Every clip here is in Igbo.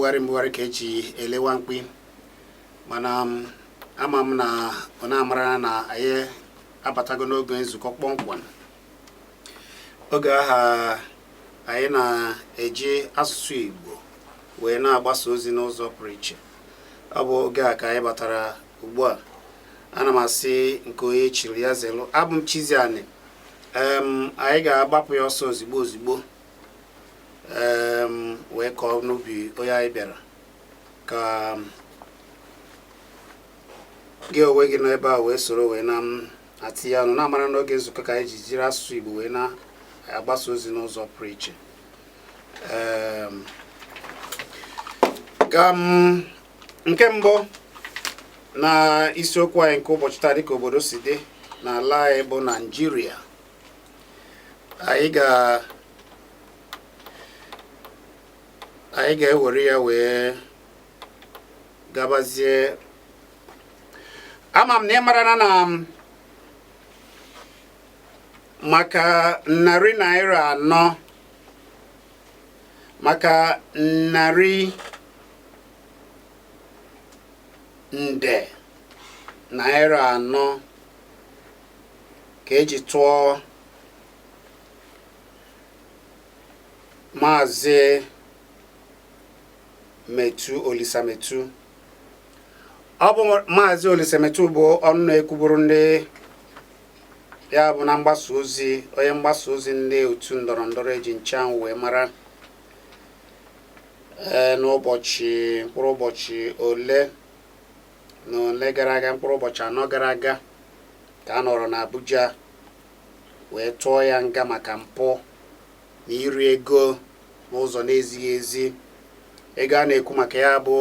Mbugharị mbugharị ka eji elewa mkpi, mana ama m na ọ na-amara na anyị abatago n'oge nzukọ kpọmkwem, oge aha anyị na-eji asụsụ Igbo wee na-agbasa ozi n'ụzọ pụrụ iche. Ọ bụ oge a ka anyị batara ugbu a. Ana m asị nke onye chiri ya zelu. Abụ m Chiziani. Anyị ga-agbapụ ya ọsọ ozigbo ozigbo, wee kọọ n'ubi onye anyị bịara, ka gị onwe gị nọ ebe a wee soro wee na-atinye ọnụ, na-amara n'oge nzukọ ka anyị ji jiri asụsụ Igbo wee na-agbasa ozi n'ụzọ pụrụ iche. Ka m nke mbụ na isiokwu anyị nke ụbọchị taa, dịka obodo si dị n'ala anyị bụ Naịjirịa, anyị ga-ewere ya wee gabazie. Ama m na ị mara na maka narị naira 4, maka 400 nde naira ka eji tụọ Maazị Metu Olisa Metuh. Ọ bụ Maazị Olisa Metuh bụ ọnụ na-ekwuburu ndị ya bụ na mgbasa ozi, onye mgbasa ozi ndị otu ndọrọ ndọrọ eji ncheanwụ wee mara. Ee, n'ụbọchị mkpụrụ ụbọchị ole na ole gara aga, mkpụrụ ụbọchị 4 gara aga, ka a nọrọ n'Abuja wee tụọ ya nga maka mpụ na iri ego n'ụzọ na-ezighị ezi. Ego a na-ekwu maka ya bụ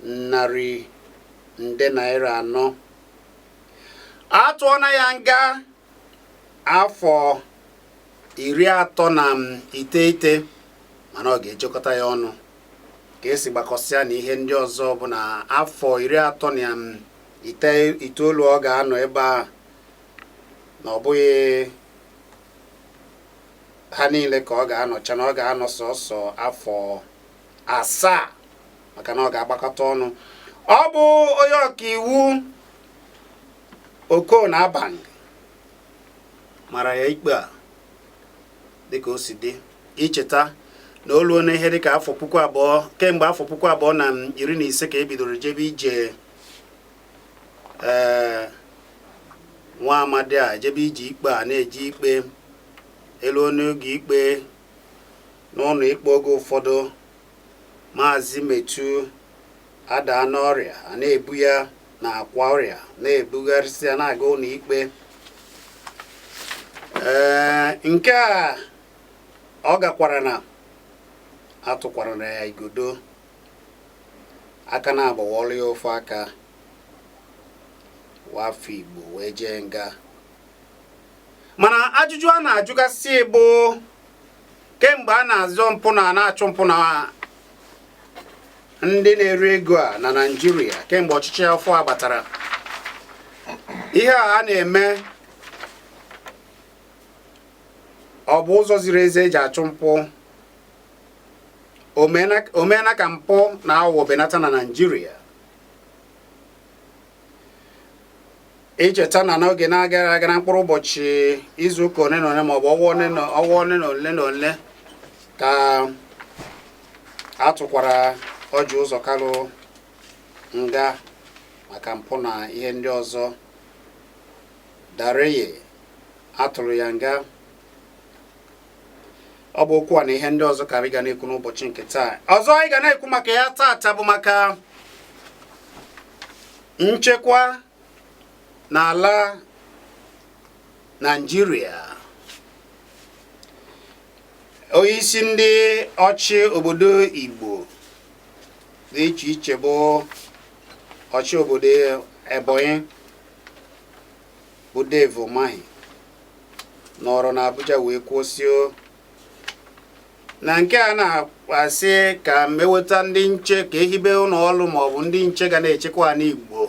400 nde naira. A tụọna ya nga afọ 39, mana ọ ga-ejekọta ya ọnụ ka esi gbakọsịa na ihe ndị ọzọ bụ na afọ 39 ọ ga-anọ ebe a, na ọ bụghị ha niile ka ọ ga-anọcha, na ọ ga-anọ sọsọ afọ 7, maka na ọ ga-agbakọta ọnụ. Ọ bụ onye ọkaiwu Okon Abang mara ya ikpe a. Dịka o si dị, icheta na o luo n'ihe dịka afọ 2000, kemgbe afọ 2015 ka e bidoro jebe ije ee nwa amadi a, jebe ije ikpe a, na-eje ikpe elu n'oge ikpe n'ụlọ ikpe. Oge ụfọdụ Maazị Metuh adaa n'ọrịa, a na-ebu ya na akwa ọrịa, na-ebugharịsị ya na-aga ụlọ ikpe. Ee, nke a ọ gakwara na atụkwara na ya igodo aka na-agbawọrọ ya ofe aka wafọ Igbo wee jee nga. Mana ajụjụ a na-ajụgasị bụ, kemgbe a na-azọ mpụ na na-achụ mpụ na ndị na-eri ego a na Naịjirịa, kemgbe ọchịchị afọ a batara, ihe a a na-eme, ọ bụ ụzọ ziri ezi eji achụ mpụ? O meela ka mpụ na aghụghọ benata na Naịjirịa? Icheta na n'oge na-agaghị aga, na mkpụrụ ụbọchị izuụka ole na ole maọbụ ọnwa ole na ọnwa ole na ole na ole, ka a tụkwara Orji Uzor Kalu nga maka mpụ na ihe ndị ọzọ. Dariye atụrụ ya nga. Ọ bụ okwu a na ihe ndị ọzọ ka anyị ga na-ekwu n'ụbọchị nke taa. Ọzọ anyị ga na-ekwu maka ya taata bụ maka nchekwa n'ala Naịjirịa. Onye isi ndị ọchị obodo Igbo dị iche iche, bụ ọchị obodo Ebonyi bụ Dave Umahi, nọrọ n'Abuja wee kwụsịo na nke a na-asị ka meweta ndị nche, ka ehibe ụlọ ọrụ maọbụ ndị nche ga na-echekwa ala Igbo,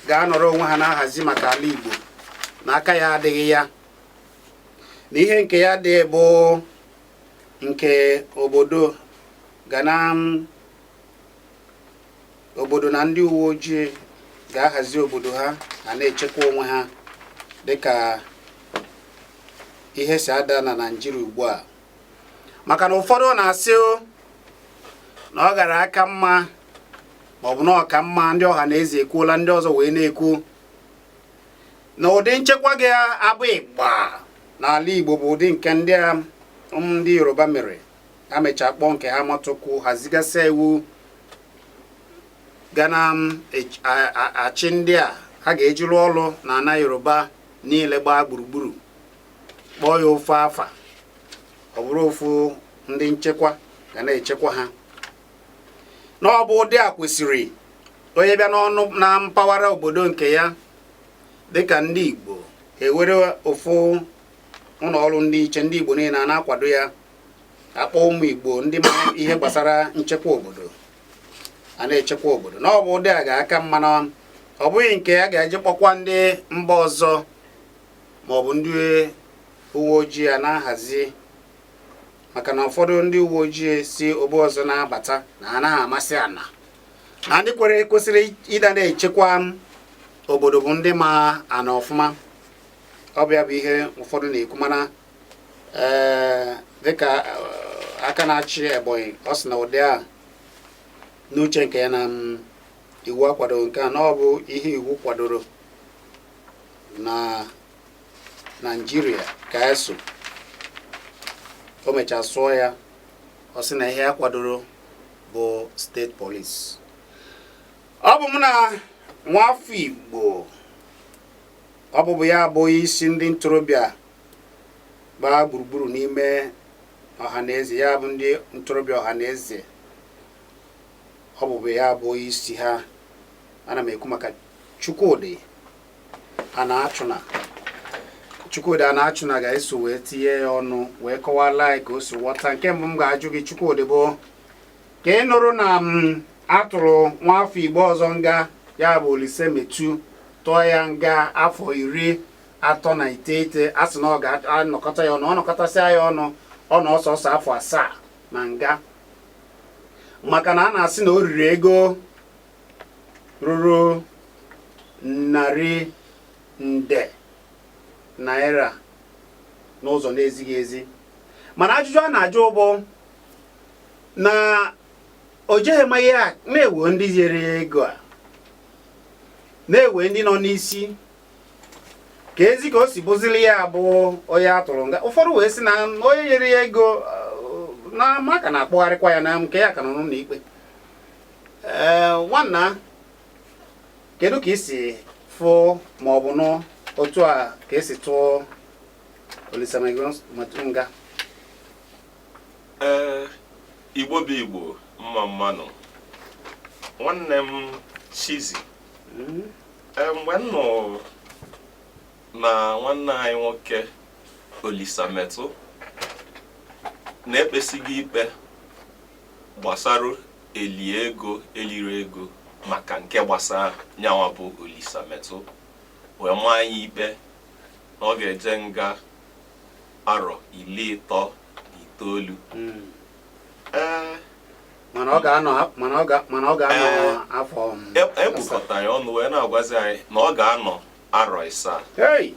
ga-anọrọ onwe ha na-ahazi maka ala Igbo, na aka ya adịghị ya, na ihe nke ya dị bụ nke obodo ga na Obodo na ndị uwe ojii ga-ahazi obodo ha ma na-echekwa onwe ha dịka ihe si ada na Naịjirịa ugbu a, maka na ụfọdụ na-asị na ọ gara aka mma maọbụ na ọ ka mma. Ndị ọha na eze ekwuola, ndị ọzọ wee na-ekwu na ụdị nchekwa ga-abụ ịgba n'ala Igbo bụ ụdị nke ndị Yoruba mere. Ha mechaa kpọọ nke ha Amotekun, hazigasịa iwu ga na-achị ndị a ha ga-eji rụọ ọrụ na ana Yoruba niile gbaa gburugburu, kpọọ ya ofu afa, ọ bụrụ ofu ndị nchekwa ga na-echekwa ha. Na ọ bụ ụdị a kwesịrị onye bịa n'ọnụ na mpaghara obodo nke ya, dịka ndị Igbo ewere ofu ụlọ ọrụ ndị iche ndị Igbo niile a na-akwado ya, akpọ ụmụ Igbo ndị ma ihe gbasara nchekwa obodo a na-echekwa obodo. Na ọ bụ ụdị a ga-aka mma, na ọ bụghị nke a ga-eji kpọkwa ndị mba ọzọ maọbụ ndị uwe ojii a na-ahazi, maka na ụfọdụ ndị uwe ojii si obo ọzọ na-abata na ha anaghị amasị ana na ndị kwere kwesịrị ịda na-echekwa obodo bụ ndị ma ana ọfụma. Ọ bụ ya bụ ihe ụfọdụ na-ekwu. Mana ee, dịka aka na-achị Ebonyi, ọ sị na ụdị a n'uche nke ya na iwu akwadoro nke a, na ọ bụ ihe iwu kwadoro na Naịjirịa ka eso. O mechaa sụọ ya, ọ sị na ihe ya kwadoro bụ state police. Ọ bụ mụ na nwafọ Igbo, ọ bụbụ ya bụ isi ndị ntorobịa gbaa gburugburu n'ime ọhaneze, ya bụ ndị ntorobịa ọhaneze, ọ bụbụ ya bụ isi ha. Ana m ekwu maka Chukwudị Ana-Achụna. Chukwudị Ana-Achụna ga-eso wee tinye ya ọnụ wee kọwala anyị ka o si ghọta. Nke mbụ m ga-ajụ gị, Chukwudị, bụ ka ị nụrụ na m atụrụ nwafọ Igbo ọzọ nga, ya bụ Olise Metu, tụọ ya nga afọ 39, a sị na ọ ga-anọkọta ya ọnụ, ọ nọkọtasịa ya ọnụ, ọ nọ ọsọsọ afọ 7 na nga, maka na a na-asị na o riri ego ruru 100 nde naira n'ụzọ na-ezighị ezi. Mana ajụjụ a na-ajụ bụ na o jeghị ma ihe a na-ewe ndị nyere ya ego a, na-ewe ndị nọ n'isi ka ezi ka o si bụzili ya bụ onye a tụrụ nga. Ụfọdụ wee sị na onye nyere ya ego na maka na-akpọgharịkwa ya na nke ya ka nọ n'ụlọ ikpe. Ee, nwanna, kedu ka isi fụ ma ọ bụ nụ otu a ka esi tụọ Olisa nga? Ee, Igbo bụ Igbo, mma mmanụ, nwanne m Chizi. Ee, mgbe m nọ na nwanne anyị nwoke Olisa Metụ na-ekpesighị ikpe gbasara eli ego eliri ego maka nke gbasara nyanwa bụ Olisa Metụ, wee maa anyị ikpe na ọ ga-eje nga arọ 39. Ee. Mana ọ ga-anọ mana ọ ga-anọ afọ 7. Ekpukọta ya ọnụ wee na-agwazi anyị na ọ ga-anọ arọ 7. Hey!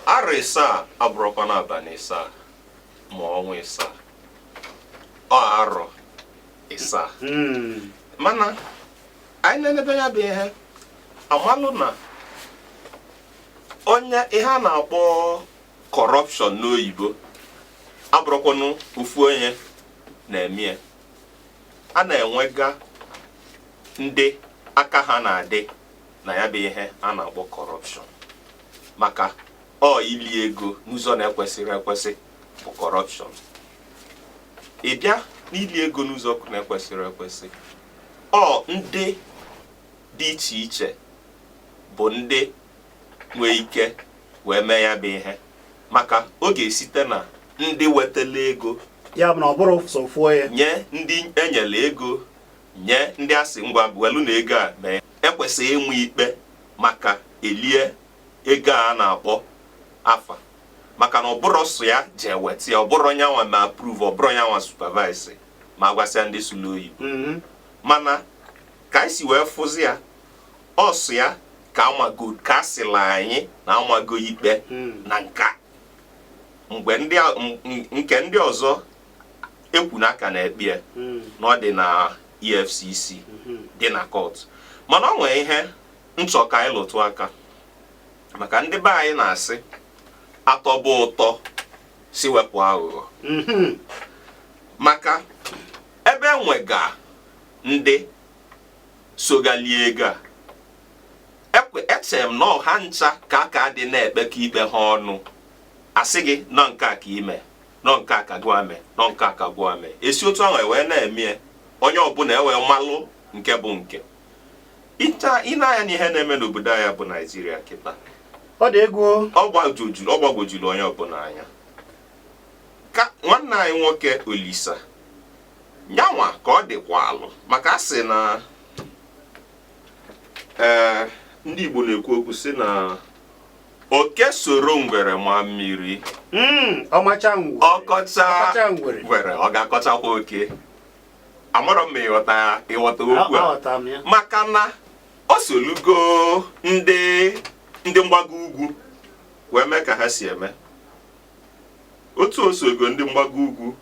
Arọ 7 abụrụkwa n'abalị 7 ma ọnwa 7, ọ arọ 7. Mana anyị na-enebe ya bụ ihe amalụ na onye ihe a na-akpọ corruption n'oyibo abụrụkwanụ ofu onye na-eme ya. A na-enwega ndị aka ha na-adị na ya bụ ihe a na-akpọ corruption, maka ọ ili ego n'ụzọ na-ekwesịrị ekwesị bụ corruption. Ị bịa n'ili ego n'ụzọ na-ekwesịrị ekwesị, ọ ndị dị iche iche bụ ndị nwee ike wee mee ya bụ ihe, maka ọ ga-esite na ndị wetala ego. Ya bụ na ọ bụrụ sọ ofu onye. Nye ndị enyere ego, nye ndị asị ngwa welu na ego a mee, ekwesịghị ịnwe ikpe maka elie ego a na-akpọ afa, maka na ọ bụrụ sọ ya jee weta ya, ọ bụrụ nyanwa ma approve, ọ bụrụ nyanwa supervise ma gwasịa ndị sụlụ oyibo. Mana ka Ka anyị si wee fụzi ya, ọsụ ya ka amago, ka a sịla anyị na amago ikpe na nka mgbe ndị nke ndị ọzọ ekwu n'aka na-ekpe ya na ọ dị na EFCC, dị na court. Mana ọ nwee ihe nchọ ka anyị lụtụ aka, maka ndị be anyị na-asị atọbụ ụtọ si wepụ aghụghọ, maka ebe enwega ndị sogalie ego a ekwe, eche m na ọha ncha ka aka dị na-ekpekọ ikpe ha ọnụ, asị gị nọ nke a ka ime, nọ nke a ka gụa mee, nọ nke a ka gụa mee, esi otu ahụ ewee na-eme ya, onye ọbụla ewee malụ nke bụ nke ịcha. Ị na-anya n'ihe na-eme n'obodo anyị bụ Naijiria kịta. Ọ dị egwu. Ọ gbagwojuru onye ọbụla anya ka nwanne anyị nwoke Olisa nyanwa ka ọ dịkwa alụ, maka a sị na ee, ndị Igbo na-ekwu okwu sị na oke soro ngwere ma mmiri, Ọmacha ngwere. Ọkọcha Ọkọcha ngwere. ngwere, ọ ga-akọchakwa oke. Amarọ m ma ịghọta okwu a. Aghọtara m ya. Maka na o solugo ndị mgbago ugwu wee mee ka ha si eme otu, o sogo ndị mgbago ugwu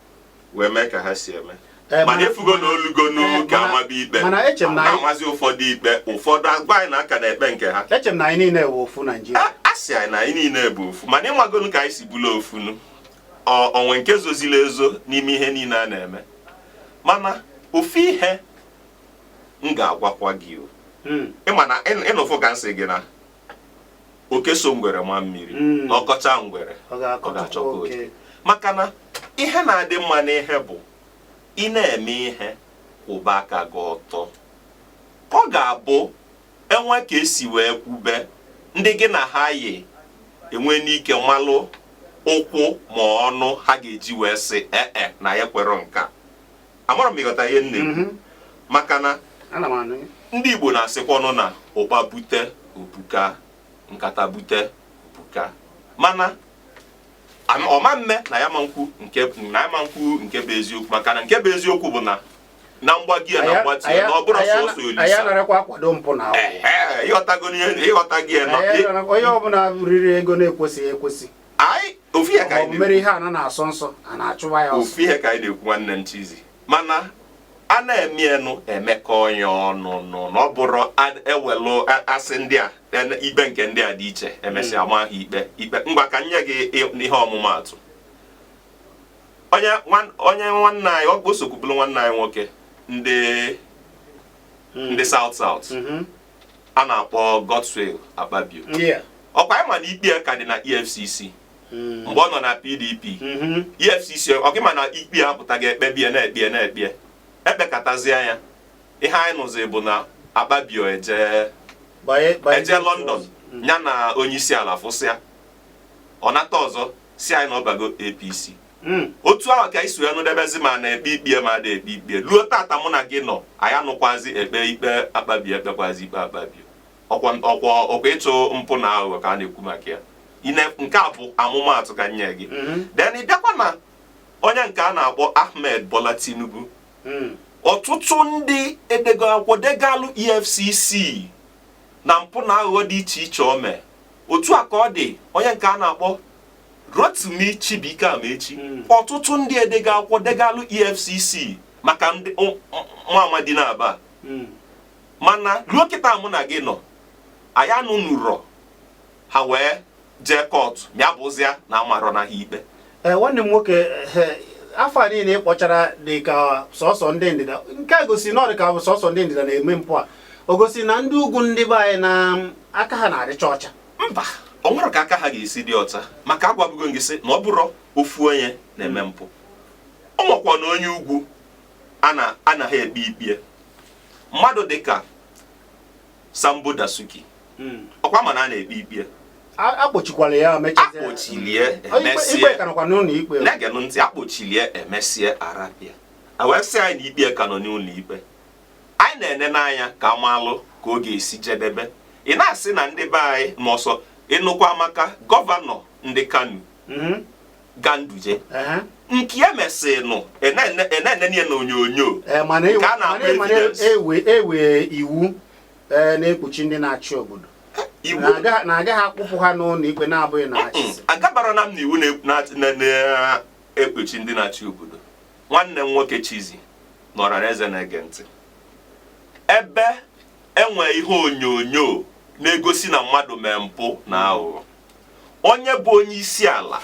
wee mee ka ha si eme. Eh, Mana efugo na olugo n'oge amaba ikpe, mana eche m na na-amazi ụfọdụ ikpe, ụfọdụ agwa anyị na aka na-ekpe nke ha. Eche m na anyị niile wụ ofu Naijiria. A sị anyị na anyị niile bụ ofu, mana ịmagonu ka anyị si bụla ofunu, ọ onwe nke zozila ezo n'ime ihe niile a na-eme. Mana ofu ihe m ga-agwakwa gị o, ịma na ịnụfụ ka m sị gị na oke so ngwere ma mmiri, na ọkọcha ngwere, ọ ọ ga-akọchakwa ga-achọkwa oke. Oke, maka na ihe na-adị mma n'ihe bụ ị na-eme ihe, kwụba aka gị ọtọ, ka ọ ga-abụ enwe ka esi wee kwube ndị gị na ha yi enwe n'ike malụ ụkwụ ma ọnụ ha ga-eji wee sị ee na ya kwere nke a. Amara m ịghọta ihe m na-ekwu. Maka na Ana m anụ ya. ndị Igbo na-asịkwanụ na ụkpa bute obuka, nkata bute obuka, mana ọma mme na ya ma nkwu nke na ya ma nkwu nke bụ eziokwu, maka na nke bụ eziokwu bụ na na mgbagi ya na mgbati ya na ọ bụrụ sọsọ Anyị Olisa. anarakwa akwado mpụ na aghụghọ. Ehe, ịghọtago ịghọtago ya nọ. Anyị onye ọbụla riri ego na-ekwesịghị ekwesị, Anyị ofu ihe ka ma ọ anyị bụ mere ihe a na na-asọ nsọ, a na-achụwa ya ọsọ. Ofu ihe ka anyị na-ekwu, nwanne m Chizi, mana a na-eme enu emekọ ya ọnụ nụ na ọ bụrụ ewelu asị ndị a ikpe nke ndị a dị iche, emesịa ama ha ikpe ikpe. Ngwa, ka m nye gị ihe ọmụmaatụ. Onye nwanne anyị, ọ kposokwubulu nwanne anyị nwoke ndị South South a na-akpọ Godswill Akpabio. Ọkwa anyị ma na ikpe ya ka dị na EFCC mgbe ọ nọ na PDP. EFCC, ọ gị ma na ikpe ya apụtaghị, ekpebie na-ekpie na-ekpie, ekpekatazie ya, ihe anyị nụzi bụ na Akpabio eje Banye eje London ya na onye isi ala fụsịa, ọ nata ọzọ si anyị na ọbago APC. Otu ahụ ka anyị si wee nụdebezi ma na-ekpe ikpe ma ada ekpe ikpe ruo tata mụ na gị nọ, anyị anụkwazi ekpe ikpe Akpabio, ekpekwazi ikpe Akpabio. Ọkwa ọkwa ọkwa ịchụ mpụ na aghụghọ ka a na-ekwu maka ya. Nke a bụ amụmaatụ ka m nye gị. Then ị bịakwa na onye nke a na-akpọ Ahmed Bola Tinubu. Ọtụtụ ndị edego akwụkwọ degalụ EFCC na mpụ na aghụghọ dị iche iche o mee. Otu a ka ọ dị onye nke a na-akpọ Rotimi Chibuike Amaechi. Ọtụtụ ndị edego akwụkwọ degalụ EFCC maka ndị nwa amadi na-aba, mana ruo kịta mụ na gị nọ, anyị anụnụrọ ha wee jee court ya bụzịa na amarọ na ha ikpe. Ee, nwanne m nwoke, afọ a niile ị kpọchara dị ka sọsọ ndị ndịda, nke a gosi na ọ dị ka sọsọ ndị ndịda na-eme mpụ a. O gosi na ndị ugwu, ndị be anyị, na aka ha na-adịcha ọcha? Mba, ọ nwere ka aka ha ga-esi dị ọcha, maka agwabugo m gị sị na ọ bụrụ ofu onye na-eme mpụ, ọ nwekwa na onye ugwu a na-anaghị ekpe ikpe, mmadụ dịka Sambo Dasuki. Ọkwa mana a na-ekpe ikpe. Akpọchikwala ya, mechazie. Akpọchilie, Ikpe emesie. Ikpe ka nọkwa n'ụlọ ikpe. Na-egenụ ntị, akpọchilie, emesie, arapịa, a wee sị anyị na ikpe ka nọ n'ụlọ ikpe. Anyị na-ene n'anya ka amalụ ka ọ ga-esi jedebe. Ị na-asị na ndị be anyị n'ọsọ ịnụkwa maka gọvanọ ndị Kano. Ganduje Ehe. nke ya mesịnụ enene ya na onyonyo Ee, mana nke a na-akpọ mana evidence. ewe iwu na-ekpuchi ndị na-achị obodo Iwu na agaghị akpụpụ ha n'ụlọ ikpe na-abụghị na achịsị. Agabara na m na iwu na-ekpuchi ndị na-achị obodo. Nwanne m nwoke Chizzy nọrọ n'eze na-ege ntị ebe enwe ihe onyonyo na-egosi na mmadụ mee mpụ na aghụghọ. Onye bụ onye isi ala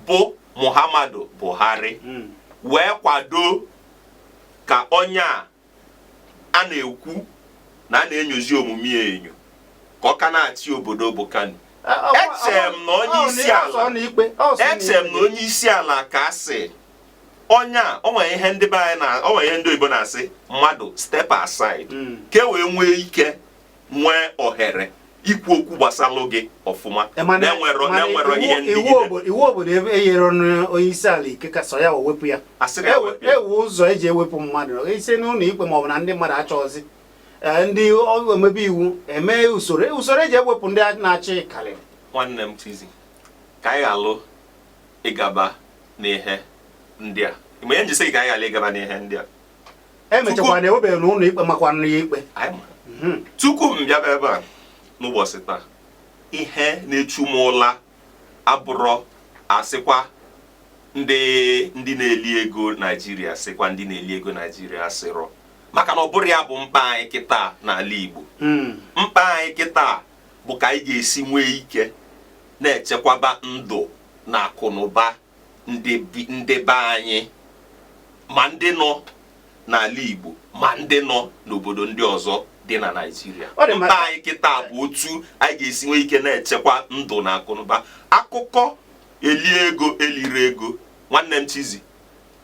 bụ Muhammadu Buhari wee kwado ka onye a a na-ekwu na a na-enyozi omume ya enyo ka ọ ka na-achị obodo bụ Kano. Eche m na onye isi ala eche m na onye isi ala ka asị onye a o nwere ihe ndị be anyị na o nwere ihe ndị oyibo na-asị mmadụ step aside ka e wee nwee ike nwee ohere ikwu okwu gbasalụ gị ọfụma na-enwero ihe ndị iwu obodo enyere onye isi ala ike ka sọ ya wepụ ya. Asịrị ya wepụ ya. Ewu ụzọ eji ewepụ mmadụ isi n'ụlọ ikpe maọbụ na ndị mmadụ achọghịzị ndị omebe iwu eme usoro usoro eji ewepụ ndị na-achị karịrị. Nwanne m Chizzy, ka anyị ghalụ ịgaba n'ihe ndị a. Mgbe ihe njisi gị ka anyị ghalụ ịgaba n'ihe ndị a, emechakwa na ewebeghị n'ụlọ ikpe makwa ya ikpe. Anyị ma. Tupu m bịaba ebe a n'ụbọchị taa, ihe na-echu m ụla abụrọ asịkwa ndị na-eli ego Naijiria, sịkwa ndị na-eli ego Naijiria asịrọ, maka na ọ bụrụ ya bụ mkpa anyị kịta n'ala Igbo. Mkpa anyị kịta bụ ka anyị ga-esi nwee ike na-echekwaba ndụ na akụnụba ndị be anyị, ma ndị nọ n'ala Igbo ma ndị nọ n'obodo ndị ọzọ dị na Naịjirịa. Mkpa anyị kịta bụ otu anyị ga-esi nwee ike na-echekwa ndụ na akụnụba. Akụkọ eli ego eliri ego, nwanne m Chizzy,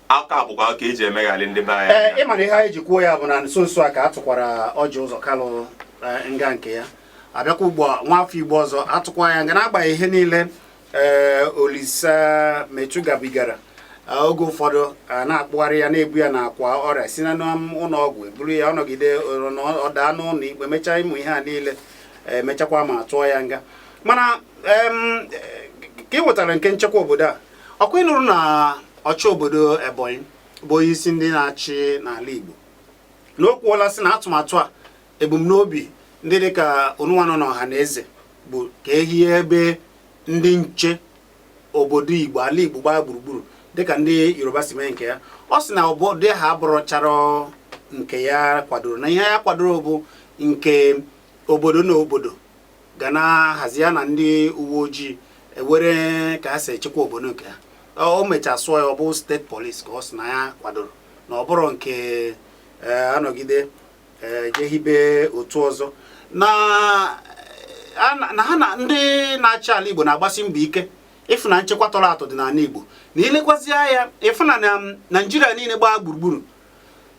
aka bụkwa aka eji emegharị ndị be anyị. Ee, ịma na ihe anyị ji kwuo ya bụ na nso nso a ka a tụkwara Orji Uzor Kalu nga nke ya abịakwa ugbu a nwaafọ Igbo ọzọ atụkwa ya nga n'agbanyeghị ihe niile ee Olisa Metuh gabigara. Oge ụfọdụ a na-akpụgharị ya, na-ebu ya n'akwa ọrịa si na ụlọ ọgwụ eburu ya, ọnọgide ọ daa n'ụlọ ikpe, mechaa ịmụ ihe a niile, emechakwa ma tụọ ya nga. Mana ka ị wetara nke nchekwa obodo a, ọkwa ịnụrụ na ọchị obodo Ebonyi bụ onye isi ndị na-achị n'ala Igbo na o kwuola sị na atụmatụ a ebumnobi ndị dịka onụnwa nọ n'ọha na eze bụ ka ehie ebe ndị nche obodo Igbo, ala Igbo gbaa gburugburu dịka ndị Yoruba si mee nke ya. Ọ sị na obodo ha abụrụchara nke ya kwadoro, na ihe ya kwadoro bụ nke obodo na obodo ga na-ahazi ya na ndị uwe ojii ewere ka ha si echekwa obodo nke ha. O mechaa sụọ ya, ọ bụ state police ka ọ sị na ya kwadoro, na ọ bụrụ nke anọgide jehibe otu ọzọ na ha na ndị na-achị ala Igbo na-agbasi mbọ ike ịfụ na nchekwa tọrọ atọ dị n'ala Igbo. Na ilekwazie ya, ịfụ na Naijiria niile gbaa gburugburu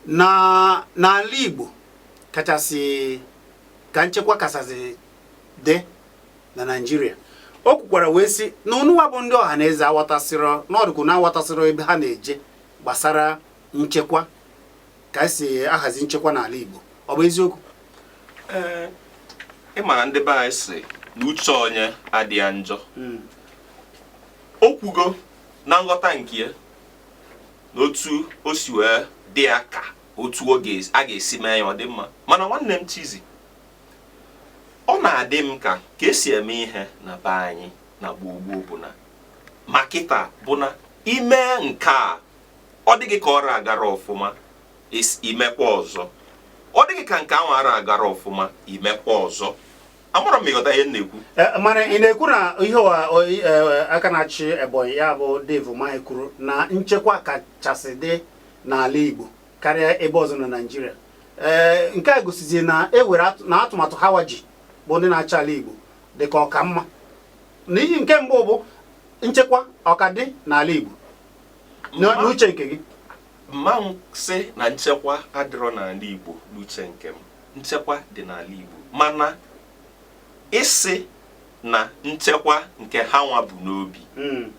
na n'ala Igbo kachasị ka nchekwa kachasị dị na Naijiria. O kwukwara wee sị na ụnụnwa bụ ndị ọha na eze aghọtasịrọ n'ọdụkwu na aghọtasịrọ ebe ha na-eje gbasara nchekwa, ka esi ahazi nchekwa n'ala Igbo. Ọ bụ eziokwu? Ee, ị mara ndị be anyị sị na uche onye adịghị njọ. O kwugo na nghọta nke ya na otu o si wee dị ya ka otu a ga-esi mee ya ọ dị mma. Mana nwanne m Chizzy, ọ na-adị m ka ka esi eme ihe na be anyị na gboo gboo bụ na ma kịta bụ na ime nke a ọ dịghị ka ọrụ agara ọfụma, imekwa ọzọ. Ọ dịghị ka nke ahụ ara agara ọfụma, imekwa ọzọ. Amara m ịghọta ihe m na-ekwu. Mana ị na-ekwu na ihe aka na-achị Ebonyi ya bụ Dave Umahi kwuru na nchekwa kachasị dị n'ala Igbo karịa ebe ọzọ na Naịjirịa, ee, nke a gosizi na e were na atụmatụ hawa ji bụ ndị na-achị ala Igbo dị ka ọka mma. N'ihi nke mbụ bụ nchekwa ọka dị n'ala Igbo n'uche nke gị? Mma sị na nchekwa adịrọ n'ala Igbo. N'uche nke m, nchekwa dị n'ala Igbo, mana ịsị na nchekwa nke ha nwa bụ n'obi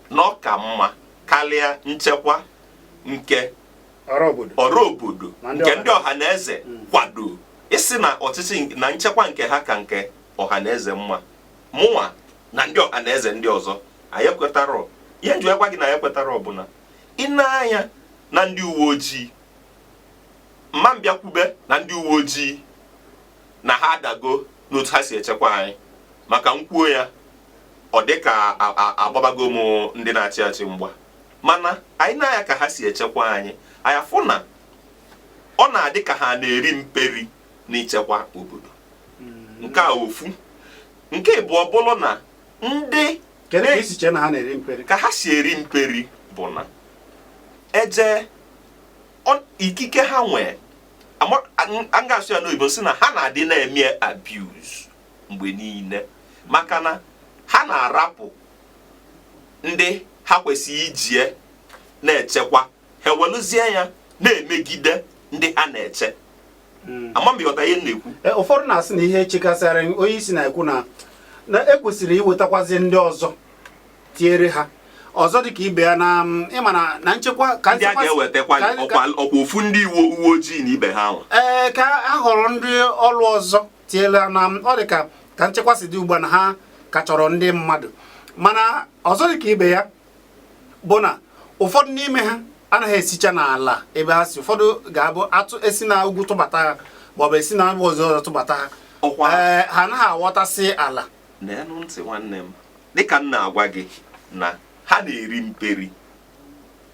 na ọ ka mma karịa nchekwa nke ọrụ obodo ọrụ obodo Na ndị nke ọha ndị ọha na eze kwado, ịsị na ọchịchị na nchekwa nke ha ka nke ọha na eze mma, mụnwa na ndị ọha na eze ndị ọzọ anyị ekwetara. Ihe nji gwa gị na ya kwetara bụ na ị na-anya na ndị uwe ojii, mma mbịakwube na ndị uwe ojii na ha adago n'otu ha si echekwa anyị, maka nkwuo ya ọ dị ka agbabago m ndị na-achị achị mgba. Mana anyị na-anya ka ha si echekwa anyị, anyị afụ na ọ na-adị ka ha na-eri mperi n'ichekwa obodo. Nke a ofu. Nke ịbụọ bụrụ na ndị Kedu ka isi chee na ha na-eri mperi? Ka ha si eri mperi bụ na eje ikike ha nwee, a ga-asụ ya n'oyibo sị na ha na-adị na-eme abuse mgbe niile, maka na ha na-arapụ ndị ha kwesịrị ijie na-echekwa, ha eweluzie ya na-emegide ndị ha na-eche. Ama m ịghọta ihe m na-ekwu. Ụfọdụ na-asị na ihe chekasịrị onye isi na-ekwu na na ekwesịrị iwetakwazi ndị ọzọ tinyere ha ọzọ dịka ibe ya na ịma na nchekwa ka ndị a nchekwa ga-ewetakwa ọkwa ofu ndị uwe ojii na ibe ha nwa. Ee, ka a họrọ ndị ọrụ ọzọ tinyere na ọ dị ka nchekwa si dị ugbu a, na ha ka chọrọ ndị mmadụ. Mana ọzọ dịka ibe ya bụ na ụfọdụ n'ime ha anaghị esicha n'ala ebe ha si. Ụfọdụ ga-abụ atụ esi na ugwu tụbata ha, maọbụ esi na mba ọzọ ọzọ tụbata ha. Ọkwa Ee, ha anaghị aghọtasị ala. Na-enu ntị, nwanne m, dịka m na-agwa gị na ha na-eri mperi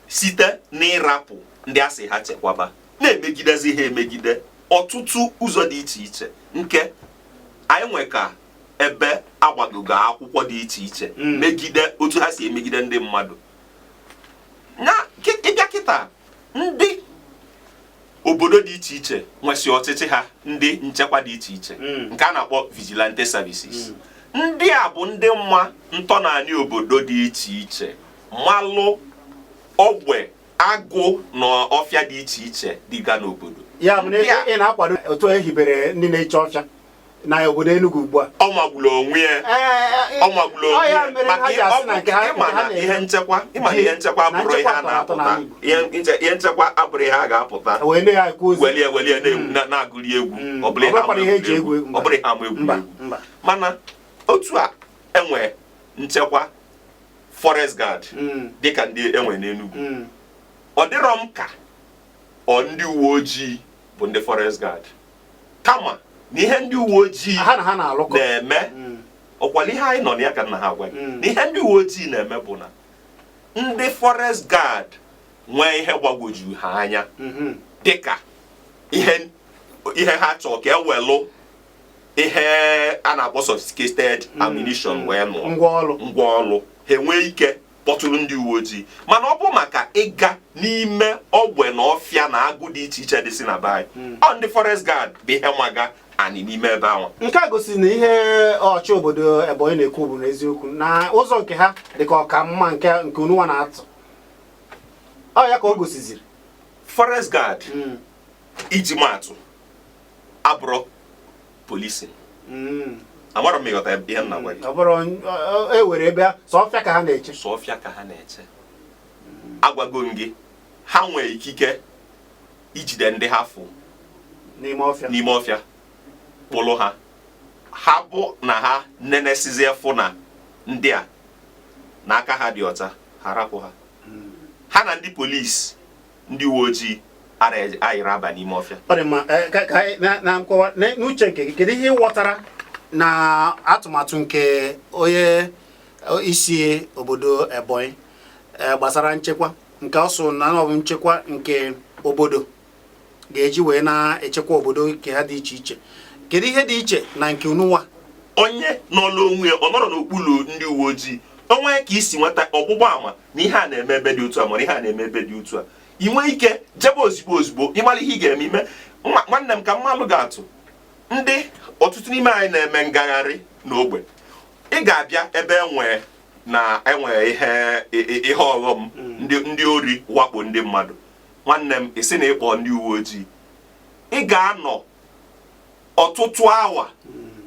site n'ịrapụ ndị a sị ha chekwaba, na-emegidezi ha emegide ọtụtụ ụzọ dị iche iche, nke anyị nwe ka ebe agbagogo akwụkwọ dị iche iche megide otu ha si emegide ndị mmadụ. Na ịbịa kịta, ndị obodo dị iche iche nwesị ọchịchị ha, ndị nchekwa dị iche iche nke a na-akpọ vigilante services. Ndị a bụ ndị mma ntọnanị obodo dị iche iche, malụ ogbe agụ na ọfịa dị iche iche dịga n'obodo. Ya bụ na Ndị a- ị na-akwado otu e hibere ndị na-eche ọfịa na obodo Enugu ugbu a? Ọ magburu onwe ya. Ọ magburu Ọ onwe ya ya. mere Maka ha ji asị na nke ha ịma nke ha na na-eme ihe nchekwa, ịma na ihe nchekwa na abụrụ ihe nchekwa a tọrọ atọ na-apụta n'ala Igbo. ihe nchekwa abụrụ ihe a ga-apụta wee ndị ya ekwu ozi welie welie na-agụri egwu. Ọ bụrụ Ọ ihe bụrụkwana ama ihe eji egwuregwu. egwu egwu. Ọ bụrụ ihe ama Mba. egwuregwu. Mba. Mana otu a enwe nchekwa forest guard dịka ndị enwe n'Enugu, ọ dịrọ m ka ọ ndị uwe ojii bụ ndị forest guard, kama na ihe ndị uwe ojii ha na ha na-alụkọ na-eme ọkwala ihe anyị nọ na ya ka nna ha gwa gị na ihe ndị uwe ojii na-eme bụ na ndị forest guard nwee ihe gbagwojuru ha anya, dịka ihe ha chọọ ka ewelụ ihe a na-akpọ sophisticated ammunition wee nụọ ngwa ọrụ. Ngwa ọrụ, ha enwee ike kpọtụrụ ndị uwe ojii. Mana ọ bụ maka ịga n'ime ogbe na ọfịa na agụ dị iche iche dị si na be anyị, ọ ndị forest guard bụ ihe nwaga anyị n'ime ebe ahụ. Nke a gosiri na ihe ọchị obodo Ebonyi na-ekwu bụ n'eziokwu, na ụzọ nke ha dị ka ọka mma nke unuwa na-atụ. Ọ ya ka o gosiziri. Forest guard, iji maatụ, abụrụ policing. Amarọ m ịghọta ihe m na-agwa gị. Ọ bụrụ e were ebe sọ ọfịa ka ha na-eche. Sọ ọfịa ka ha na-eche. Agwago m gị, ha nwee ikike ijide ndị ha fụ n'ime ọfịa. N'ime ọfịa, kpụlụ ha. Ha bụ na ha nenesizie fụ na ndị a n'aka ha dị ọcha, ha rapụ ha. Ha na ndị polisi, ndị uwe ojii ara ayịrị aba n'ime ọfịa. Ọ dị mma. Ka anyị na nkọwa n'uche nke gị, kedu ihe ị ghọtara na atụmatụ nke onye isi obodo Ebonyi gbasara nchekwa, nke ọ sụ na ọ bụ nchekwa nke obodo ga-eji wee na-echekwa obodo nke ha dị iche iche? Kedu ihe dị iche na nke unuwa? Onye nọlụ onwe ya, ọ nọrọ n'okpuru ndị uwe ojii, onwe ka isi nweta ọgbụgba ama na ihe a na-eme ebe dị otu a, mara ihe a na-eme ebe dị otu a, ị nwee ike jebe ozigbo ozigbo, ịmara ihe ị ga-eme ime. Nwanne m, ka mmalụ ga-atụ ndị ọtụtụ n'ime anyị na-eme ngagharị n'ogbe, ị ga-abịa ebe enwe na enwe ihe ọghọm, ndị ori wakpo ndị mmadụ, nwanne m, ị sị na ịkpọ ndị uwe ojii, ị ga-anọ ọtụtụ awa,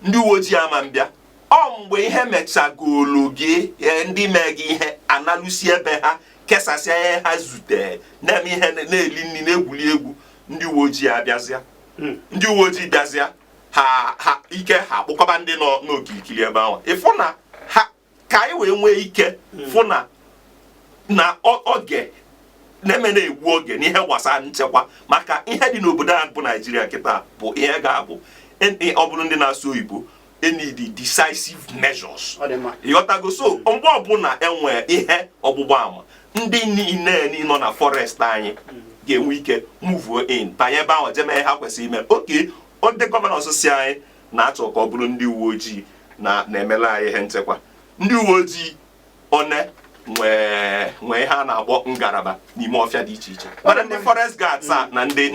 ndị uwe ojii ama mbịa. Ọ mgbe ihe mechagolu gị, ndị mee gị ihe analụsi ebe ha kesasịa ihe ha zute, na-eme ihe, na-eli nri, na-egwuli egwu, ndị uwe ojii abịazịa. Ndị uwe ojii bịazịa, ha ike ha akpụkọba ndị nọ n'okirikiri ebe ahụ, ịfụ na ha ka anyị wee nwee ike fụ na Na oge na-eme na-egbu oge n'ihe gbasara nchekwa, maka ihe dị n'obodo a bụ Naijiria kịta bụ ihe ga-abụ ọ bụrụ ndị na-asụ oyibo, need decisive measures. Ọ dị mma. Ịghọtago? So mgbe ọbụla enwe ihe ọgbụgba ama, ndị niile nọ na forest anyị ga-enwe ike move in, banye ebe ahụ, jee mee ihe ha kwesịrị ime. Oke ndị governors si anyị na-achọ ka ọ bụrụ ndị uwe ojii na na-emere anyị ihe nchekwa. Ndị uwe ojii one nwee ihe a na-akpọ ngalaba n'ime ọfịa dị iche iche, mana ndị forest guards a na ndị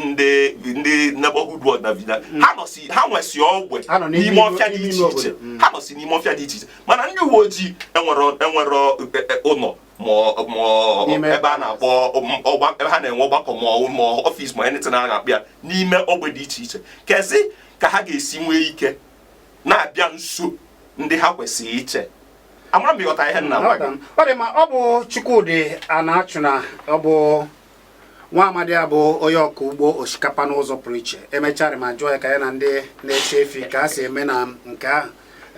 neighborhood ward na village ha nọsi, ha nwesi ogbe Ha nọ n'ime n'ime ọfịa dị n'ime iche ime iche. obodo. Ha nọsi n'ime ọfịa dị iche iche, mana ndị uwe ojii enwero ụlọ ma N'ime ebe a na-akpọ ọgba, ebe ha na-enwe ọgbakọ ma office ma anything a na-akpọ ya n'ime ogbe dị iche iche. Kezi ka ha ga-esi nwee ike na-abịa nso ndị ha kwesịrị iche? Amara m ịghọta ihe nna gwa gị. Ọ dị mma. Ọ bụ Chukwudị Anachuna, ọ bụ nwa amadi a bụ onye ọkọ ugbo osikapa n'ụzọ pụrụ iche. Emechara ma jụọ ya ka ya na ndị na-eche efi ka ha si eme na nke ahụ,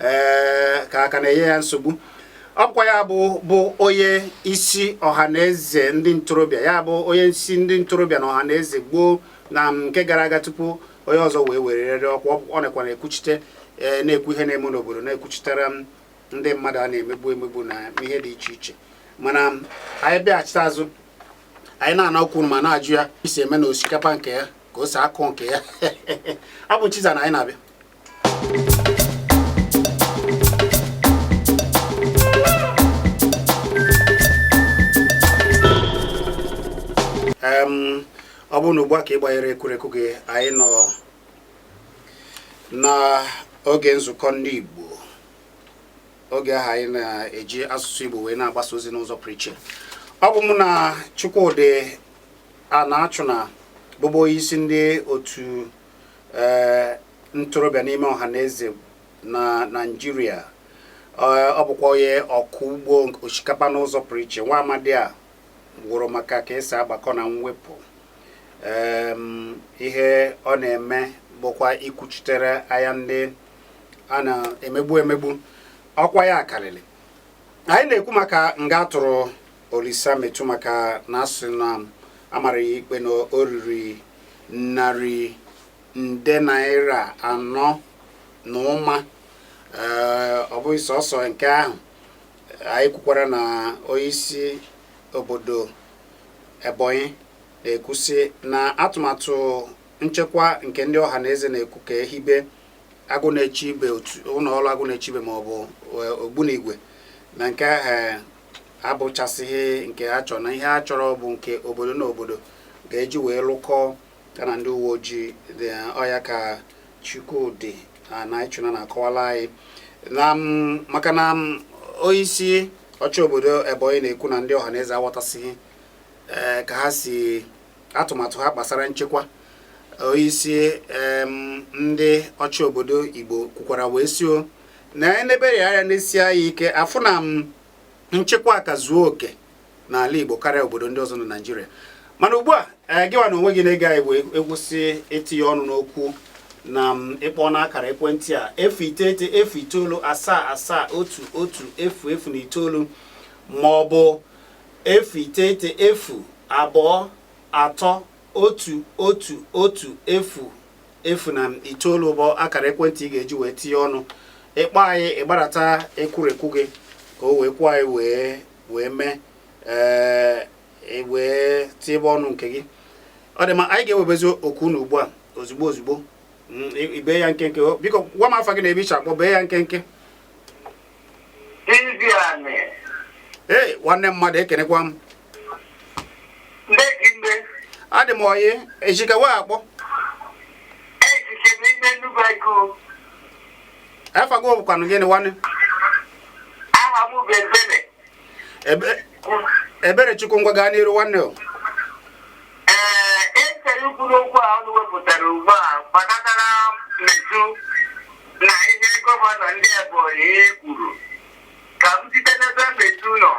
ee, ka aka na-enye ya nsogbu. Ọ bụkwa ya bụ onye isi ọha na eze ndị ntorobịa, ya bụ onye isi ndị ntorobịa na ọha na eze gboo na nke gara aga tupu onye ọzọ wee werere ọkwa. Ọ nakwa na-ekwuchite, ee, na-ekwu ihe na-eme n'obodo, na-ekwuchitere m ndị mmadụ a na-emegbu emegbu na ihe dị iche iche. Mana anyị bịaghachite azụ, anyị na-ana okwu ma na-ajụ ya isi eme na osikapa nke ya, ka o si akụ nke ya. Abụ Chiza na anyị na-abịa. Ọ bụrụ na ugbu a ka ị gbanyere ekwurekwu gị, anyị nọ n'oge nzukọ ndị Igbo, oge ahụ anyị na-eji asụsụ Igbo wee na-agbasa ozi n'ụzọ pụrụ iche. Ọ bụ mụ na Chukwudị Anachuna, bụbu onye isi ndị otu ee ntorobịa n'ime ọha na eze na Naịjirịa. Ọ bụkwa onye ọkụ ugbo osikapa n'ụzọ pụrụ iche. Nwa amadi a gwụrụ maka ka esi agbakọ na mwepụ. Ihe ọ na-eme bụkwa ikwuchitere anya ndị a na-emegbu emegbu. Ọkwa ya karịrị. Anyị na-ekwu maka nga atụrụ Olisa Metu maka na asị na amara ya ikpe na o riri narị nde naira 4 na ụma. Ee, ọ bụghị sọsọ nke ahụ. Anyị kwukwara na onyeisi obodo Ebonyi na-ekwusi na atụmatụ nchekwa nke ndị ọha na eze na-ekwu ka ehibe agụ na-eche ibe, otu ụlọ ọrụ agụ na-eche ibe ma ọ bụ ogbunigwe, na nke ahụ abụchasịghị nke ha chọrọ, na ihe ha chọrọ bụ nke obodo na obodo ga-eji wee lụkọọ ya na ndị uwe ojii dị ọya. Ka Chukwudị Anachuna na-akọwala anyị na maka na onyeisi ọchị obodo Ebonyi na-ekwu na ndị ọha na eze aghọtasịghị ee ka ha si atụmatụ ha gbasara nchekwa. Onyeisi ndị ọchị obodo Igbo kwukwara wee si o na enebere anya n'isi anyị ike afụ na nchekwa ka zuo oke n'ala Igbo karịa obodo ndị ọzọ na Naịjirịa. Mana ugbu a, ee, gịwa na onwe gị na-ege anyị wee egwusi itinye ọnụ n'okwu na ịkpọ n'akara ekwentị a: 09 09 7 7 1 1 0 0 na 9, ma ọ bụ 09 0 2 3 1 1 1 0 0 na 9 bụ akara ekwentị ị ga-eji wee tinye ọnụ. Ịkpọ anyị, ịgbarata ekwurekwu gị ka o wee kwuo anyị wee mee, ee, wee tinyebe ọnụ nke gị. Ọ dị mma, anyị ga-ewebezi okwu unu ugbu a ozugbo ozugbo. Ibee ya nkenke. Biko gwa m afa gị na ebe iche akpọ. Bee ya nkenke. Izianị. Ee, nwanne mmadụ, ekenekwa m. Ndị mgbe. Adị m oyi ejika wee akpọ. Ejike n'ime Enugu Eko. Afa gị bụkwanụ gịnị, nwanne? Aha m bụ Ebere. Ebere Chukwu, ngwa, gaa n'iru, nwanne o. Ee, echere ikwu n'okwu a ọnụ wepụtara ugbu a gbasatara Metu na ihe governor ndị Ebonyi kwuru. Ka m site n'ebe Metu nọ.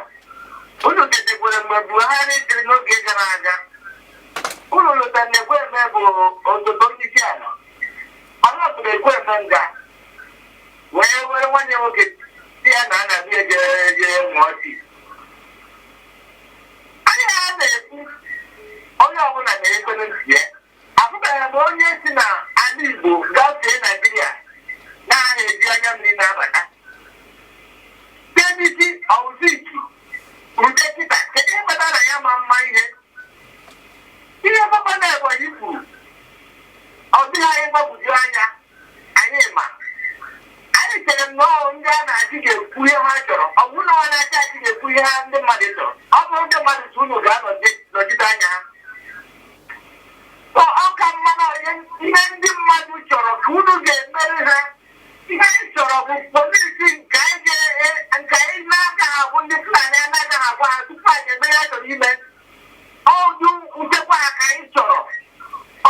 Unu chetekwara mgbe Buhari chịrị n'oge gara aga. Unu lụta na Ekweme bụ osote onye isi ala. Ala tụrụ Ekweme nga wee were nwanne nwoke si ya na a na-abịa eje eje ṅụọ tii. Onye ọbụla na-ekwere ntị ya. Afụbeghị m onye si na ala Igbo gafee Naijiria na-anaghị eji anya mmiri na-abata. Site n'isi ọwụziki rute kịta, kedu ihe kpatara na ya ma mma ihe? Ihe gọvanọ Ebonyi kwuru, ọ dịghị anyị gbagwoju anya. Anyị ma anyị chere nnọọ ndị a na-achị ga-ekwu ihe ha chọrọ. Ọ bụrụ na ọ na-achị achị ga-ekwu ihe ha ndị mmadụ chọrọ, ọ bụrụ ndị mmadụ si unu ga-anọchite anya ha, ọ ka mma na ihe ndị mmadụ chọrọ ka unu ga-emeri ha. Ihe anyị chọrọ bụ polisi nke anyị nke anyị na-aka ha bụ ndị Fulani anaghị agwa ha tupu anyị eme ya chọrọ ime. Ọdụ nchekwa ha ka anyị chọrọ.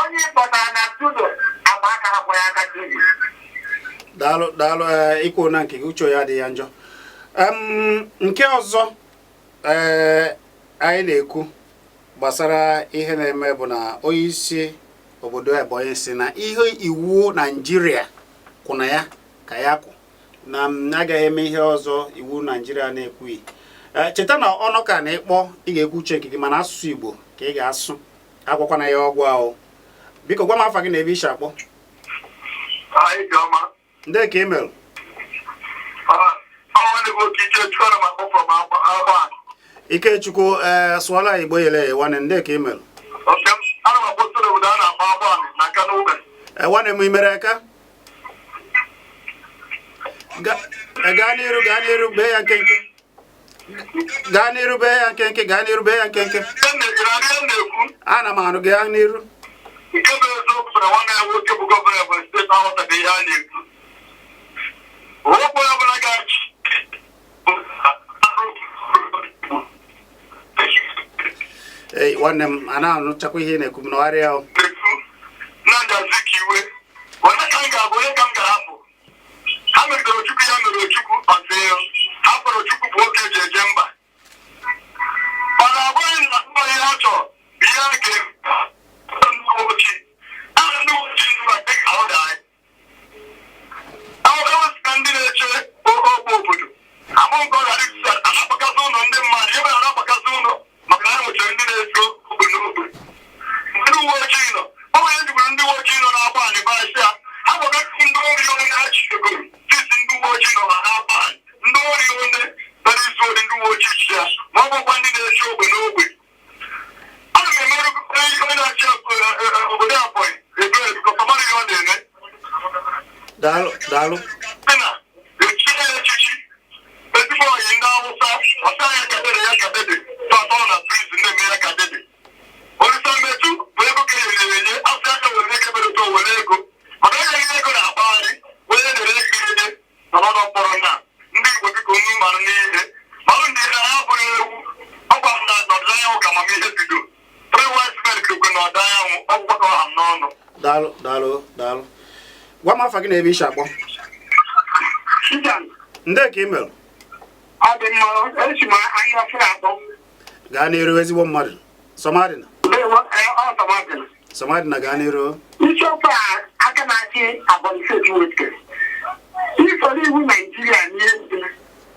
Onye kpọtara na studio agba aka ha kwanye aka studio. Daalụ, daalụ. Ee, ikwu na nke gị, uche ya adịghị ya njọ. Nke ọzọ ee anyị na-ekwu gbasara ihe na-eme bụ na onye isi obodo Ebonyi si na ihe iwu Naijiria kwụ na ya ka ya kwụ na m agaghị eme ihe ọzọ iwu Naijiria na-ekwughị. Ee, cheta na ọnụ ka na ịkpọ ị ga-ekwu uche nke gị, mana asụsụ Igbo ka ị ga-asụ. Agwakwana ya ọgwụ ahụ. Biko gwa m afa gị na ebe isi akpọ. Anyị dị ọma. Ndị ka ị mere? Ọnwanne gị oke Ikechukwu, ana m akpọ from Agba. Ikechukwu, ee, sụọla Igbo yele ya. Nwanne, ndị ka ị mere? Oke, ana m akpọ site n'obodo a na-akpọ Agba na Kano Ube. Ee, nwanne m, i mere aka. Gaa n'iru, gaa n'iru, bee ya nkenke. Gaa n'iru, bee ya nkenke. Gaa n'iru, bee ya nkenke. Ihe m na-ekwu. Ana m anụ gị, gaa n'iru. Nke bụ eziokwu bụ na nwanne ya nwoke bụ gọvanọ Ebonyi steeti aghọtaghị ihe a na-ekwu. Okwu onye ọbụla ga-achị bụ Ee, nwanne m, a na-anụchakwa ihe ị na-ekwu m nọgharịa o. Na-ekwu Nnamdi Azikiwe, onye ka m ga-abụ, onye ka m ga-ahapụ? Ha megidere Ojukwu, ya mere Ojukwu ọsị ha kpọrọ Ojukwu bụ oke eji eje mba. Ọ na-abụghị na mbọ ihe ha chọrọ bụ ihe a ga-eme ndị uwe ojii aha ndị uwe ojii mba dị ka ọ dị anyị ewezụga ndị na-eche ogbe obodo amụ nke ọ ghara isi anapụkasị ụlọ ndị mmadụ ebe na-anapụkasị ụlọ maka na ha nwechara ndị na-eso ogbe n'ogbe. Ndị uwe ojii nọ, ọ nwere ejigburu ndị uwe ojii nọ na-agba anyị ba ya ha gwagasị ndị ori onye ha chigoro sisi ndị uwe ojii nọ ha na-agba anyị ndị ori onye bịara izu ori ndị uwe ojii chi ya ma ọ bụkwa ndị na-eche ogbe n'ogbe. Ana m emerụ onye na-achị obodo Ebonyi ebere bikọs ọ mara ihe ọ na-eme. Daalụ, daalụ. Sị na echie ya echichi ezigbo ọyị ndị Awụsa ọsọ ya kadede ya kadede tọtọ na prison na-eme ya kadede. Olisa Metu bụ ego ka enyere ya enye asị aka were ego mere otu o were ego mana onye nye ego na-akpagharị onye nyere ego enye nọ n'ọdọ mkpọrọ. Na ndị Igbo, biko, nnu marụ n'ihe marụ ndị na ya bụrụ ewu. Ọ gwara m na n'ọdịda anyanwụ ka amamihe bido. Three wise men kirikwe n'ọdịda anyanwụ ọgwụgwọ ka ọha m n'ọnụ. Daalụ, daalụ, daalụ. Gwa m afa gị na ebe isi akpọ. Susan, Ndị ka ị mere? Ọ dị mma, esi m ahịa ọfụrụ akpọ. Gaa n'iru, ezigbo mmadụ. Sọmadịna. Ndewo, ọ Sọmadịna. Sọmadịna, gaa n'iru. Isiokwu a aka na-achị Ebonyi steeti wetara. Isoro iwu Naijiria n'ihe dị,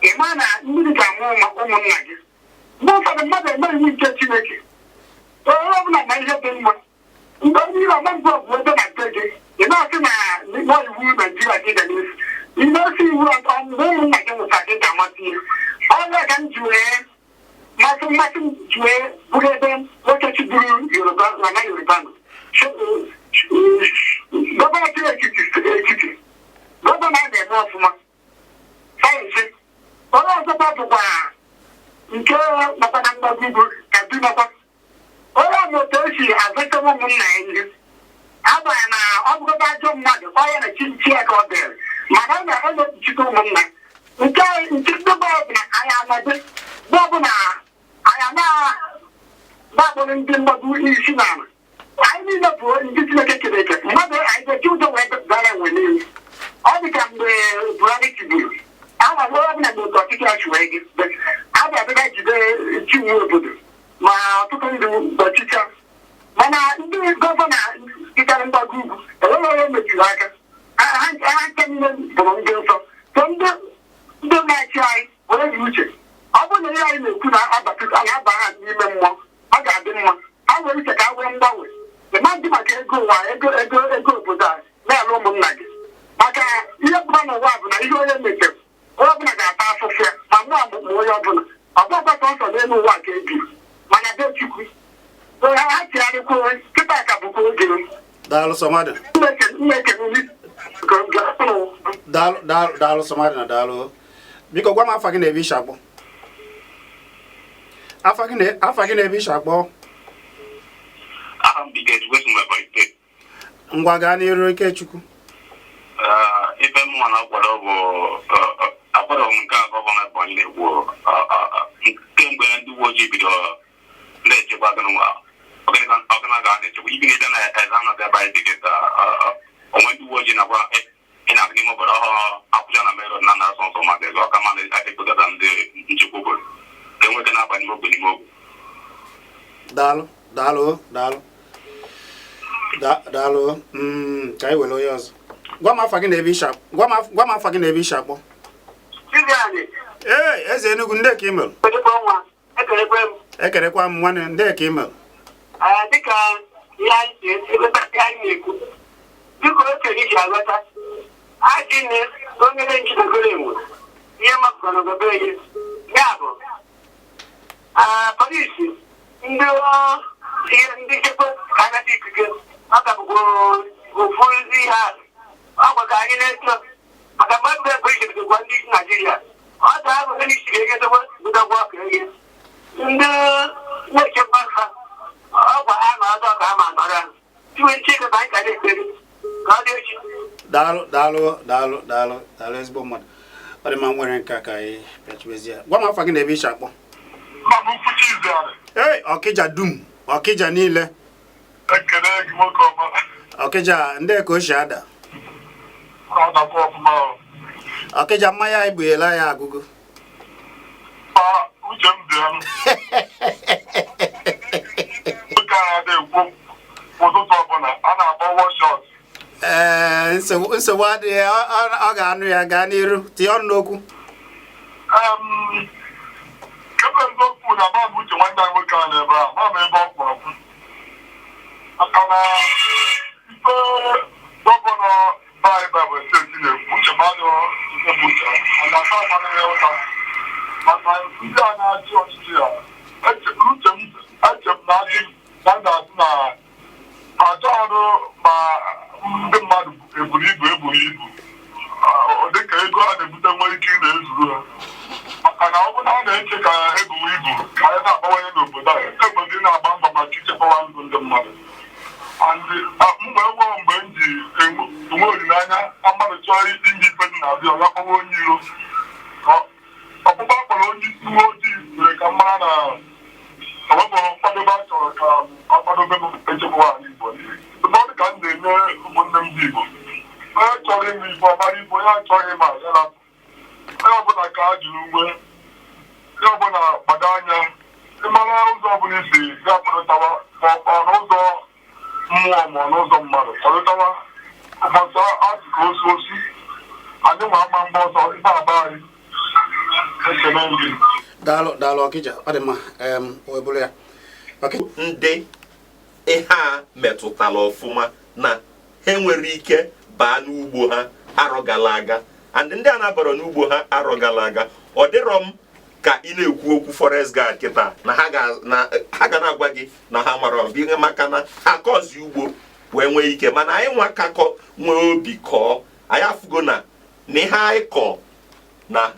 ị ma na mmiri ga-amụ ụmụnna gị. Mgbe ụfọdụ mmadụ eme iwu nke Chineke. Onye ọbụla ma ihe dị mma. Mgbe mmiri ọma mbụ ọgwụ ebe na nke gị, ị na-asị na nọ iwu Naijiria gị ga n'efu. Ị na-esi iwu ọzọ mgbe ụmụnna gị nwụcha gị ga-amasị ihe. Ọrịa ka m ji wee mmasị m ji wee bụrụ ebe nwoke chịburu Yoruba na na Yoruba nọ. Gọvanọ chịrị etiti, gọvanọ a na-eme ọfụma sayensị. Onye ọzọkwa bụkwa nke nakwa na mgbago ugwu, Kaduna kwa. Onye ọma otu esi azụta ụmụnna ya ihe agbaghị na ọ bụgodo ajọ mmadụ ọya na chi chi ya ka ọ dịrị, mana ọ na-ekpuchite ụmụnna nke ndị bụ ọbụla anyị anọdụ bụ ọbụla anyị na-akpọrọ ndị mgbagbu isi n'ala. Anyị niile bụ ndị Chineke kere eke. Mmadụ anyị ga-eji ụjọ wee dara enwe niile. Ọ dị ka mgbe Buhari tigburu ama onye ọbụla na otu ọchịchị ya chiwee gị a ga-abịa jide chiwu obodo ma ọtụtụ ndị ọchịchị, mana ndị gọvanọ sitere mgbago ugwu enweghị onye mechiri aka ha. Nche niile bụrụ ndị nsọ. So ndị na-achị anyị were dị uche. Ọ bụrụ na ihe anyị na-ekwu na-aba ha n'ime mmụọ, ọ ga-adị mma. Ha nwere uche ka ha wee ego ụwa, ego ego ego obodo a na-alụ ụmụnna gị, maka ihe bụla n'ụwa bụ na ihe onye metere, onye ọbụla ga-ata afụfụ ya, ma mụ ma onye ọbụla. Ọ bụghịkwa sọnsọ n'elu ụwa ka ebi, mana be Chukwu onye ha chigharịkwa kịta ka bụkwa oge. Daalụ sọmadụ. Mmeke. Daalụ, daalụ, daalụ sọmadụ na daalụ. Biko gwa m afa gị na ebe ishi akpọ. Afa gị na ebe ishi akpọ. Aha m bụ Ikechukwu, esi m Ebonyi Steeti. Ngwa, gaa n'iru, Ikechukwu. Ife m nwa na-akwado bụ akwado m nke a gọvanọ Ebonyi na-ekwu. Kemgbe ndị uwe ojii bidoro na-echekwa ọgịna ga na-echekwa ibi na-ede na eze anọdụ ebe anyị dị kịta, onwe ndị uwe ojii nakwa ị na-abụ n'ime obodo ọhụrụ Akwụja na Main Road na na sọnsọ mmadụ ego ọka mmadụ ekpegata ndị nchekwa obodo ka enweta na-aba n'ime ogbe n'ime ogbe. Daalụ, daalụ, daalụ. Daalụ. Ka anyị were onye ọzọ. Gwa m afa gị na ebe ishi akpọ. Ee, eze Enugu, ndị ka ị mere? Ekelekwe m. Ekerekwa m, nwanne. Ndị ka ị mere? Dịka ihe anyị si ebe ihe anyị na-ekwu, dịka okenye iji aghọta ajị nne onye na-ejidegoro enwe ihe mapụtara n'obodo ihe ya bụ polisi, ndị ihe ndị nchekwa ka anata ikike, ọ ka bụkwa ofu ihe ahụ. Ọ gwa ka anyị na-eto maka mmadụ ga-ekwe ichebidokwa ndị isi Naijiria, ọ ga-abụ ndị isi ga-egetagwa bidokwa ka ihe ndị na-echekwa ha, ọgwa ha ma ọzọ ka ha ma nọrọ tiwe ncheke ka anyị ka na-ekpere ka ọ dị echi. Daalụ, daalụ, daalụ, daalụ, daalụ, ezigbo mmadụ. Ọ dị mma, nwere nke a ka anyị pịachibezie. Gwa m afa gị na ebe ishi akpọ. Nna m ukwu Chiziarị. Ee, Ọkịja dum, Ọkịja niile. Ekele gị, nwoke ọma. Ọkịja, ndị ka o si ada? Ọ dakwa ọfụma o. Ọkịja, mmanya anyị bunyela ya agụgụ. Ma uche m dị ya. Nwoke a na-ekwu ụtụtụ ọbụla a na-akpọ wọshọt. Ee, nsogbu adịghị. Ọ ga-anụ ya. Gaa n'iru, tinye ọnụ n'okwu. Kebe eziokwu na ma bụ uche nwanne anyị nwoke a n'ebe a, ma m ebe ọ kpọrọ m, maka na ife gọvanọ anyị Ebonyi Steeti na-ekwu, uche m adịghị nke bụ uche a na-ata akwadịghị ụta, maka ndị a na-achị ọchịchị ya. Uche m, eche m na adị na m ga-asị na achọ ọrụ ma ndị mmadụ eburu ibu eburu ibu. Ọ dịka ego a na-ebute nwere ike ị na-ezuru ha, maka na ọ bụrụ na a na-eche ka ebuwe ibu ka anyị na-abawanye n'obodo a, ekwesịrị na-agba mbọ maka ichekwawa ndụ ndị mmadụ. And mgbe nwe mgbe m ji enwe olileanya na mmadụ chọọ ime ife dị na-abịa, ọ ya kpọwa onye iro. Ọkpụkpọ akpọrọ onye isi uwe ojii mere ka m mara na ọ nwebụrụ nkwadobe a chọrọ ka ọ kwadobe m echekwawa ala Igbo. Ndụmọdụ ka m na-enye ụmụnne m ndị Igbo: onye chọrọ ime ife ọmara ife, onye achọghị ịma ya rapụ. Onye ọbụla ka a jụrụ uwe, onye ọbụla gbado anya ịmara ụzọ ọbụla isi ga kwadọtawa, ma ọ n'ụzọ mmụọ ma ọ n'ụzọ mmadụ kwadọtawa. Ụbọchị asị ka osu osu anyị nwa ama mgba ọsọ ife aba anyị. Ekele gị. Daalụ, daalụ, Ọkịja. Ọ dị mma. O bụrụ ya. Ndị ihe a metụtara ọfụma na ha enwere ike baa n'ugbo ha arọ gara aga, and ndị a na-abọrọ n'ugbo ha arọ gara aga, ọ dịrọ m ka ị na-ekwu okwu forest guard kịta na ha ga na-agwa gị na ha mara ihe, maka na ha kọzi ugbo wee nwee ike. Mana anyị nwa kakọ nwee obi kọọ, anyị afụgo na ihe anyị kọọ na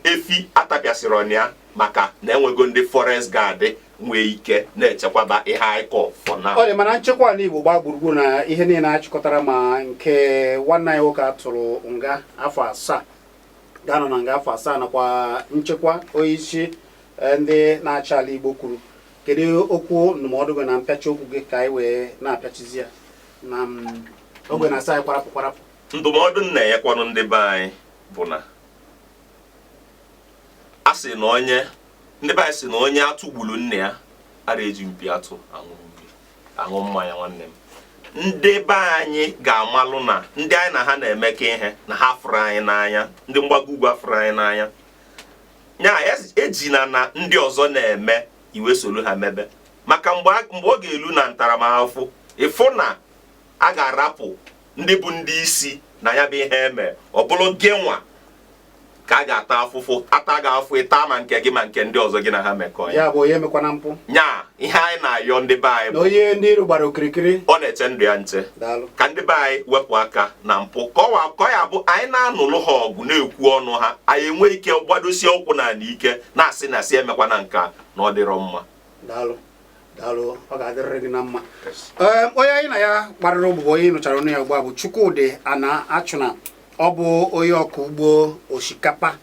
efi atapịasịrị ọnụ ya, maka na enwego ndị forest guard nwee ike na-echekwaba ihe anyị kọ for now. Ọ dị mana nchekwa ala Igbo gbaa gburugburu na ihe niile achịkọtara, ma nke nwanne anyị nwoke a tụrụ nga afọ 7, ga-anọ na nga afọ 7, nakwa nchekwa onyeisi ndị na-achị ala Igbo kwuru. Kedu okwu ndụmọdụ gị na mpịachi okwu gị ka anyị wee na-apịachizi ya na ogwe na-asa anyị kwarapụ kwarapụ? Ndụmọdụ m na-enyekwanụ ndị be anyị bụ na a sị na onye ndị be anyị sị na onye atụgburu nne ya ara eji mpi atụ aṅụ mmiri aṅụ mmanya. Nwanne m, ndị be anyị ga-amalụ na ndị anyị na ha na-emekọ ihe na ha fụrụ anyị n'anya, ndị mgbago ugwu afụrụ anyị n'anya nya ejina na ndị ọzọ na-eme iwe soro ha mebe, maka mgbe ọ ga-elu na ntaramahụhụ ịfụ na A ga-arapụ ndị bụ ndị isi na ya bụ ihe eme, ọ bụrụ gị nwa ka a ga-ata afụfụ, ata gị afụ, ịta ma nke gị ma nke ndị ọzọ gị na ha mekọ ya. Ya bụ, onye emekwana mpụ. Nya ihe anyị na-ayọ ndị be anyị na bụ onye ndị iro gbara okirikiri, ọ na-eche ndụ ya nche. Daalụ. Ka ndị be anyị wepụ aka na mpụ, ka ọ ya bụ anyị na-anụlụ ha ọgụ, na-ekwu ọnụ ha, anyị enwe ike gbadosie ụkwụ n'ala ike, na-asị na si emekwana nka na ọ dịrọ mma. Daalụ, daalụ, ọ ga-adịrịrị gị na mma. Ee, onye anyị na ya kparịrị ụbụbọ, onye nụchara ọnụ ya ugbu a, bụ Chukwudị Ana Achụna. Ọ bụ onye ọkụ ugbo osikapa.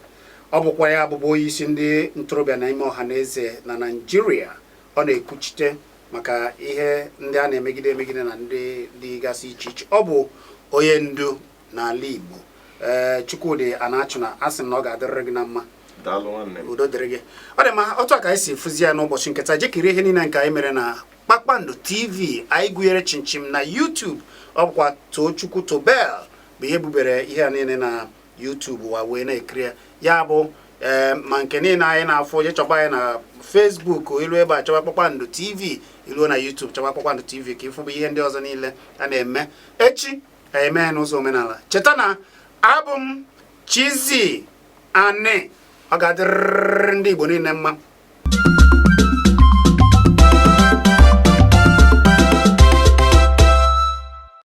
Ọ bụkwa ya bụbụ onye isi ndị ntorobịa na ime ọha na eze na Naịjirịa. Ọ na-ekwuchite maka ihe ndị a na-emegide emegide na ndị dịgasị iche iche. Ọ bụ onye ndu n'ala Igbo. Ee, Chukwudị Ana Achụna, a sị m na ọ ga-adịrịrị gị na mma. Daalụ, nwanne m. Udo dịrị gị. Ọ dị mma, otu a ka anyị si fụzi ya n'ụbọchị nke taa. Jekiri ihe niile nke anyị mere na Kpakpando TV. Anyị gụnyere chinchin na YouTube. Ọ bụkwa Tochukwu Tobel bụ ihe bubere ihe a niile na YouTube wa wee na-ekiri ya. Ya bụ, ee, ma nke niile anyị na-afụ, je chọba anyị na Facebook, ilu ebe a chọba Kpakpando TV, iluo na YouTube chọba Kpakpando TV, ka ịfụbụ ihe ndị ọzọ niile a na-eme. Echi anyị eme ya n'ụzọ omenala. Cheta na abụ m Chizzy Ani. Ọ ga-adịrịrị ndị Igbo niile mma.